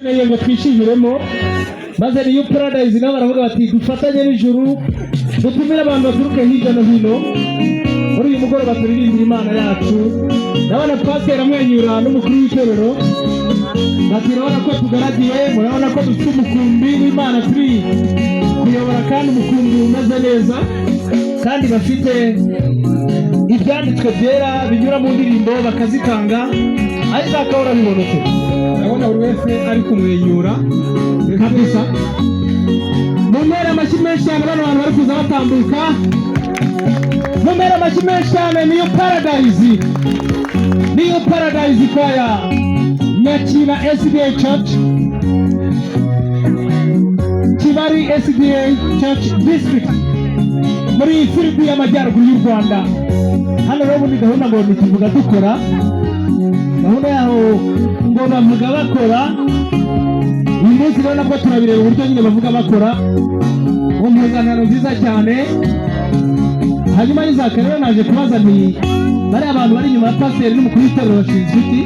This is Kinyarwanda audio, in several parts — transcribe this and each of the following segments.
Ngo twishimiremo maze New Paradise nabo baravuga bati: "Dufatanye n'ijuru, dutumire abantu baturuke hirya no hino muri uyu mugoroba, turirimbira Imana yacu." Ndabona pasiteri amwenyura n'umukuru w'itorero, bati: "Urabona ko tugaragiwe, murabona ko dufite umukumbi w'Imana turi kuyobora, kandi umukumbi umeze neza, kandi bafite ibyanditswe byera binyura mu ndirimbo bakazitanga." Isaac, urabibonetse? Ndabona buri wese ari kumwenyura. Kabisa, mu mpera amashyi menshi cyane bano bantu bari kuza batambuka, mu mpera amashyi menshi cyane. Niyo Paradise, niyo Paradise Choir, Nyakina SDA Church, Kibari SDA Church District, muri field y'Amajyaruguru y'u Rwanda. Hano rero muri gahunda ngo ntituvuga dukora, gahunda yaho ngo bavuga bakora. Uyu munsi rero nabwo turabireba uburyo nyine bavuga bakora mu mpuzankano nziza cyane. Hanyuma y'Isaac rero, naje kubaza nti: "Bariya abantu bari inyuma ya pasiteri n'umukuru w'itorero bashinzwe iki?"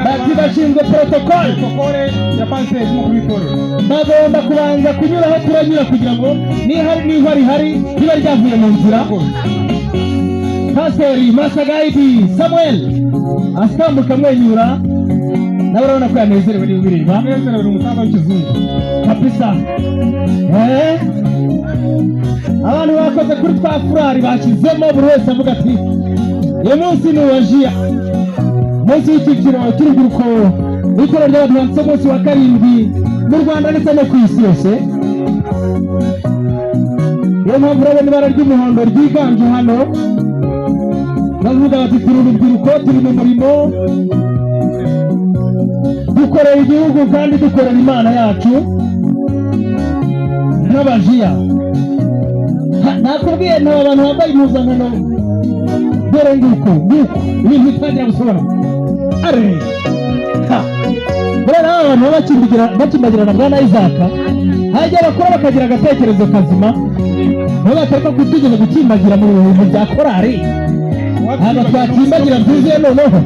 Bati: "Bashinzwe protocole." Protocole ya pasiteri n'umukuru w'itorero. Bagomba kubanza kunyura aho turanyura kugira ngo niba n'ihwa rihari riba ryavuye mu nzira. Pasiteri Masagayidi Samuel atambuka amwenyura, nawe urabona ko yanezerewe niba ubireba. Anezerewe, ni umusaza w'ikizungu. Kabisa. Abantu bakoze kuri twa furari bashyizemo, buri wese avuga ati: "Uyu munsi ni uwa jiya, umunsi w'icyiciro cy'urubyiruko w'itorero ry'Abadivantisiti umunsi wa karindwi mu Rwanda ndetse no ku isi yose." Niyo mpamvu urabona ibara ry'umuhondo ryiganje hano, bavuga bati: "Turi urubyiruko, turi mu murimo, dukorera igihugu kandi dukorera Imana yacu nk'abajiya." Nakubwiye nta abantu bambaye impuzankano, dore nguko nguko ibintu bitangira gusobanuka. Are ha, buriya n'aba bantu baba bakimbagirana, bwana Isaac, hajya bakora bakagira agatekerezo kazima, nabo batari ko tugeze gukimbagira mu bintu bya korari, ntabwo twakimbagira byuzuye noneho.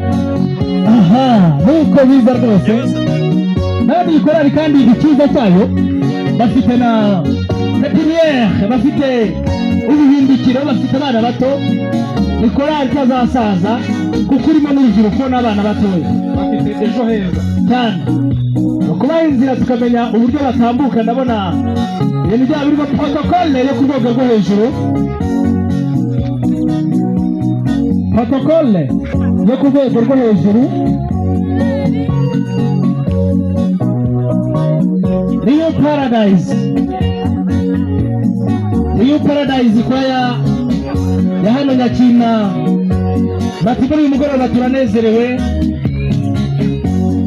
Aha nuko biza rwose. Kandi iyi korari kandi icyiza cyayo, bafite na pépinière, bafite ubuhindukiro, bafite abana bato. Ni korari itazasaza kuko irimo n'urubyiruko n'abana batoya. Bafite ejo heza. Cyane, ni ukubaha inzira tukamenya uburyo batambuka. Ndabona ibintu byabo birimo protocole yo ku rwego rwo hejuru, protocole yo ku rwego rwo hejuru. New Paradise, New Paradise Choir ya hano Nyakina, bati: "Muri uyu mugoroba turanezerewe."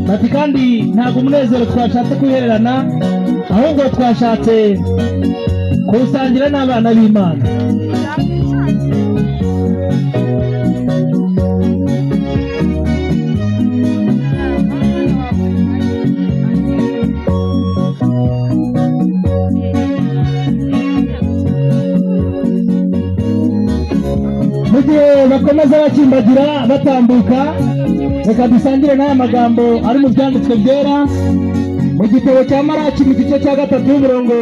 Bati: "Kandi ntabwo umunezero twashatse kuwihererana, ahubwo twashatse kuwusangira n'abana b'Imana." Mu gihe bakomeza bakimbagira batambuka, reka dusangire n'aya magambo ari mu byanditswe byera, mu gitabo cya Maraki, mu gice cya 3, umurongo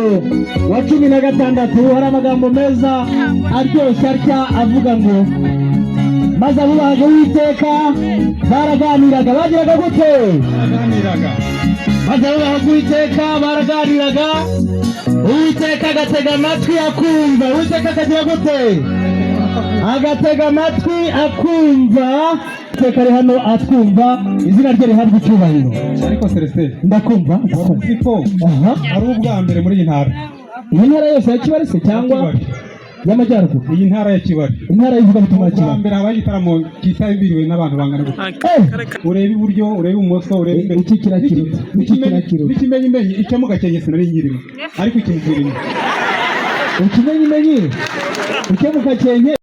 wa 16. Hari amagambo meza aryoshye atya avuga ngo: "Maze abubahaga Uwiteka baraganiraga." Bagiraga gute? Baraganiraga. Maze abubahaga Uwiteka baraganiraga, Uwiteka agatega amatwi akumva. Uwiteka akagira gute? Agatega amatwi akumva. Uwiteka ari hano atwumva, izina rye rihabwa icyubahiro. Ariko Celestin, Ndakumva, ndakumva. uzi ko ari ubwa mbere muri iyi ntara? Iyi ntara yose ya Kibari se cyangwa Kibari. y'Amajyaruguru? Iyi ntara ya Kibari. Intara y'ivugabutumwa ya Ubwa Kibari. mbere habaye igitaramo cyitabiriwe n'abantu bangana gutya. Urebe iburyo, urebe ibumoso, urebe imbere. Iki kirakiruta, iki kirakiruta. N'ikimenyimenyi, icyo mu Gakenke sinari nkirimo, ariko iki kirimo. Ikimenyimenyi icyo mu Gakenke.